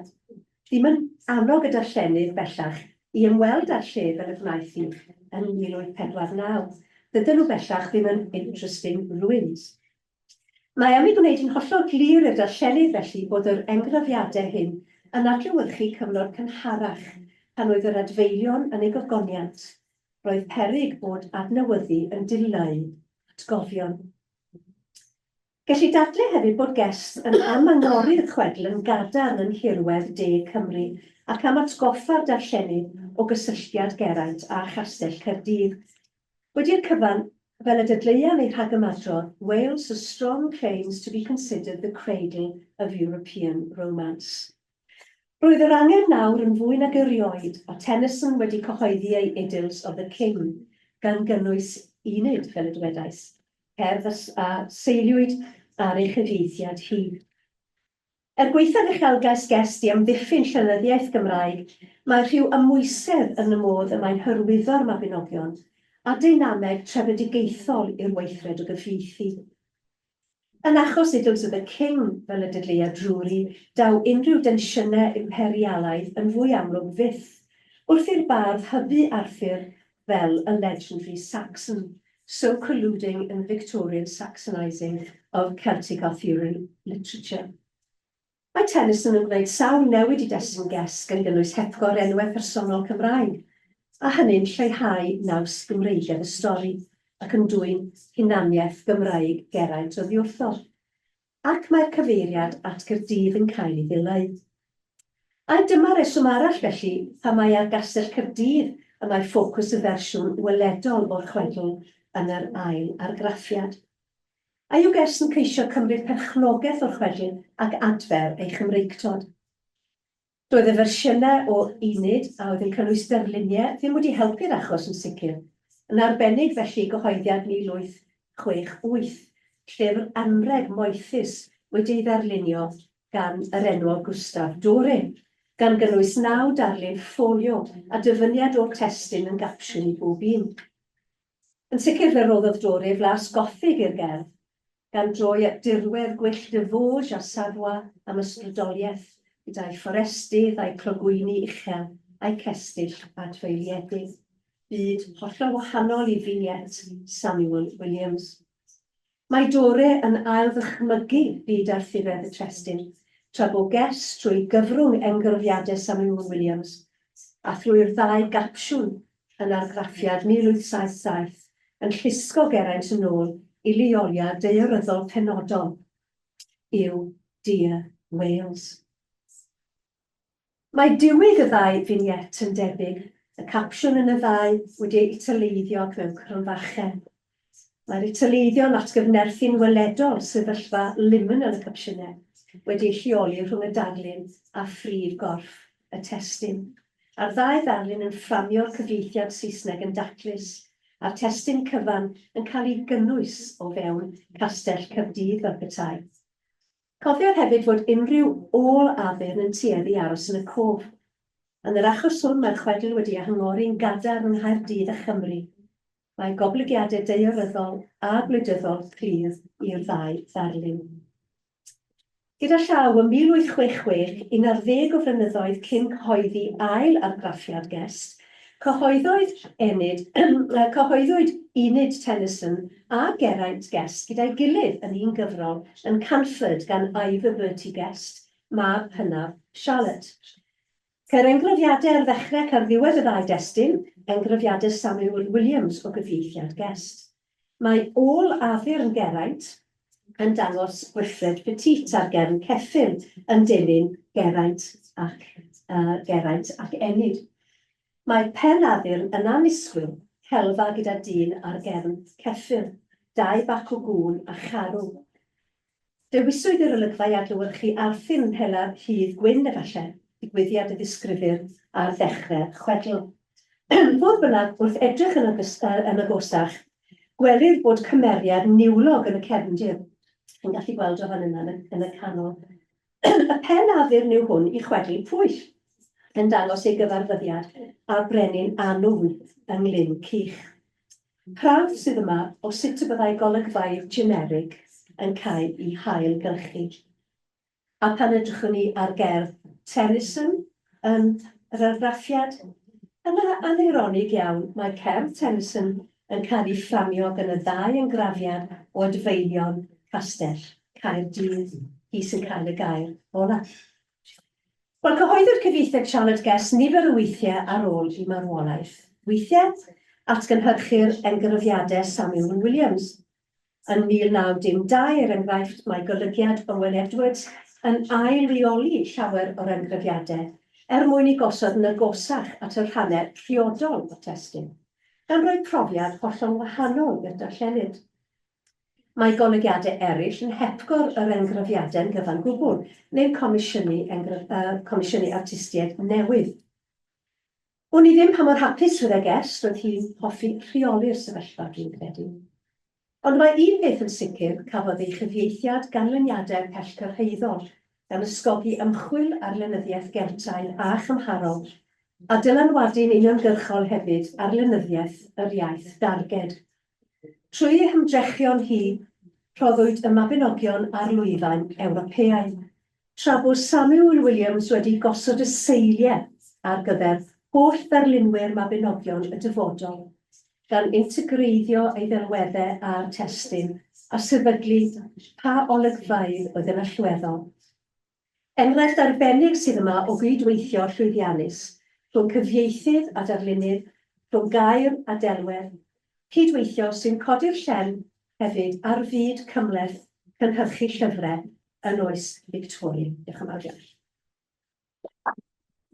A: Ddim yn annog y darllenydd bellach i ymweld â'r lle fel y gwnaeth hi yn 1849. Dydyn nhw bellach ddim yn interesting ruins. Mae am ei gwneud yn hollol glir i'r darllenydd felly bod yr engrafiadau hyn yn adlewyrchu cyfnod cynharach pan oedd yr adfeilion yn eu gogoniant. Roedd peryg bod adnewyddu yn dileu atgofion. Gellir dadlau hefyd bod Guest yn amangori'r chwedl yn gadarn yn nhirwedd De Cymru ac am atgoffa'r darllenydd o gysylltiad Geraint â Chastell Caerdydd. Wedi'r cyfan, fel y dadleua yn ei rhagymadrodd, Wales has strong claims to be considered the cradle of European romance. Roedd yr angen nawr yn fwy nag erioed, a Tennyson wedi cyhoeddi ei Idylls of the King, gan gynnwys Enid, fel y dywedais, cerdd a seiliwyd ar ei chyfieithiad hi. Er gwaethaf uchelgais Guest i amddiffyn llenyddiaeth Gymraeg, mae rhyw amwysedd yn y modd y mae'n hyrwyddo'r Mabinogion, a deinameg trefedigaethol i'r weithred o gyfieithu. Yn achos Idylls of the King, fel y dadleua Drury, daw unrhyw densiynau imperialaidd yn fwy amlwg fyth, wrth i'r bardd hybu Arthur fel y legendary Saxon, so colluding in the Victorian Saxonising of Celtic Arthurian literature. Mae Tennyson yn gwneud sawl newid i destun Guest gan gynnwys hepgor enwau personol Cymraeg, a hynny'n lleihau naws Gymreigedd y stori ac yn dwyn hunaniaeth Gymraeg Geraint oddi wrtho. Ac mae'r cyfeiriad at Gaerdydd yn cael ei ddileu. Ai dyma reswm arall felly pam mai ar Gastell Caerdydd y mae ffocws y fersiwn weledol o'r chwedl yn yr ail argraffiad? A yw Guest yn ceisio cymryd perchnogaeth o'r chwedl ac adfer ei Chymreictod? Doedd y fersiynau o Enid a oedd yn cynnwys darluniau ddim wedi helpu'r achos yn sicr, yn arbennig felly gyhoeddiad 1868, llyfr anrheg moethus wedi ei ddarlunio gan yr enwog Gustave Doré, gan gynnwys naw darlun ffolio a dyfyniad o'r testun yn gapsiwn i bob un. Yn sicr fe roddodd Doré flas gothig i'r gerdd, gan droi at dirwedd gwyllt de Vosges a Savoie am ysbrydoliaeth, gyda'i fforestydd a'i clogwyni uchel a'i cestyll adfeiliedig. Byd hollol wahanol i vignette Samuel Williams. Mae Doré yn ail-ddychmygu byd Arthuraidd y testun, tra bo Guest trwy gyfrwng enghrafiadau Samuel Williams, a thrwy'r ddau gapsiwn yn argraffiad 1877, yn llusgo Geraint yn ôl i leoliad daearyddol penodol i'w Dear Wales. Mae diwyg y ddau vignette yn debyg, y capsiwn yn y ddau wedi ei italeiddio ac mewn cromfachen. Mae'r italeiddio'n atgyfnerthu'n weledol sefyllfa liminal y capsiynau, wedi eu lleoli rhwng y darlun a phrif gorff y testun. A'r ddau ddarlun yn fframio'r cyfieithiad Saesneg yn daclus, a'r testun cyfan yn cael ei gynnwys o fewn Castell Caerdydd fel petai. Cofier hefyd fod unrhyw ôl-addurn yn tueddu i aros yn y cof. Yn yr achos hwn mae'r chwedl wedi ei hyngori'n gadarn yng Nghaerdydd a Chymru. Mae goblygiadau daearyddol a gwleidyddol clir i'r ddau ddarlun. Gyda llaw, ym 1866, un ar ddeg o flynyddoedd cyn cyhoeddi ail argraffiad Guest, cyhoeddodd Enid, cyhoeddwyd Enid Tennyson a Geraint Guest gyda'i gilydd yn un gyfrol yn Canford gan Ivor Bertie Guest, mab hynaf Charlotte. Ceir enghrafiadau ar ddechrau ac ar ddiwedd y ddau destun, enghrafiadau Samuel Williams o gyfieithiad Guest. Mae ôl addurn Geraint yn dangos Wilfred Petit ar gefn ceffyl yn dilyn Geraint ac Geraint ac Enid. Mae pen addurn yn annisgwyl, helfa gyda dyn ar gefn ceffyl, dau bac o gŵn a charw. Dewiswyd yr olygfa i adlewyrchu Arthur yn hela rhydd gwyn efallai, digwyddiad a ddisgrifir ar ddechrau'r chwedl. Fodd bynnag, wrth edrych yn yn agosach, gwelir bod cymeriad niwlog yn y cefndir. Chi'n gallu gweld o fan yna yn y, yn y canol. Y pen addurn yw hwn i chwedl Pwyll, yn dangos ei gyfarfyddiad â brenin Annwn yng Nglyn Cych. Prawf sydd yma o sut y byddai golygfeydd generig yn cael eu hail-gylchu. A phan edrychwn ni ar gerdd Tennyson yn yr argraffiad, yna aneironig iawn mae cerdd Tennyson yn cael ei fframio gan y ddau engrafiad o adfeilion Castell Caerdydd, hi sy'n cael y gair olaf. Wel, cyhoeddir cyfieithiad Charlotte Guest nifer o weithiau ar ôl ei marwolaeth. Weithiau, atgynhyrchir enghrafiadau Samuel Williams. Yn 1912, er enghraifft, mae golygiad Owen Edwards yn ail-reoli llawer o'r enghrafiadau er mwyn eu gosod yn agosach at y rhannau priodol o'r testun, gan roi profiad hollol wahanol i'r darllenydd. Mae golygiadau eraill yn hepgor yr enghrafiadau'n gyfan gwbl, neu'n comisiynu comisiynu artistiaid newydd. Wn i ddim pa mor hapus fyddai Guest, roedd hi'n hoffi rheoli'r sefyllfa, dwi'n credu. Ond mae un peth yn sicr, cafodd ei chyfieithiad ganlyniadau pellgyrhaeddol, gan ysgogi ymchwil ar lenyddiaeth Geltaidd a chymharol, a dylanwadu'n uniongyrchol hefyd ar lenyddiaeth yr iaith darged. Trwy ei hymdrechion hi, rhoddwyd y Mabinogion ar lwyfan Ewropeaidd, tra bo Samuel Williams wedi gosod y seiliau ar gyfer holl ddarlunwyr Mabinogion y dyfodol, gan integreiddio ei ddelweddau â'r testun a sefydlu pa olygfeydd oedd yn allweddol. Enghraifft arbennig sydd yma o gyd-weithio llwyddiannus rhwng cyfieithydd a darlunydd, rhwng gair a delwedd, cyd-weithio sy'n codi'r llen hefyd ar fyd cymhleth cynhyrchu llyfrau yn oes Victoria. Diolch yn fawr iawn.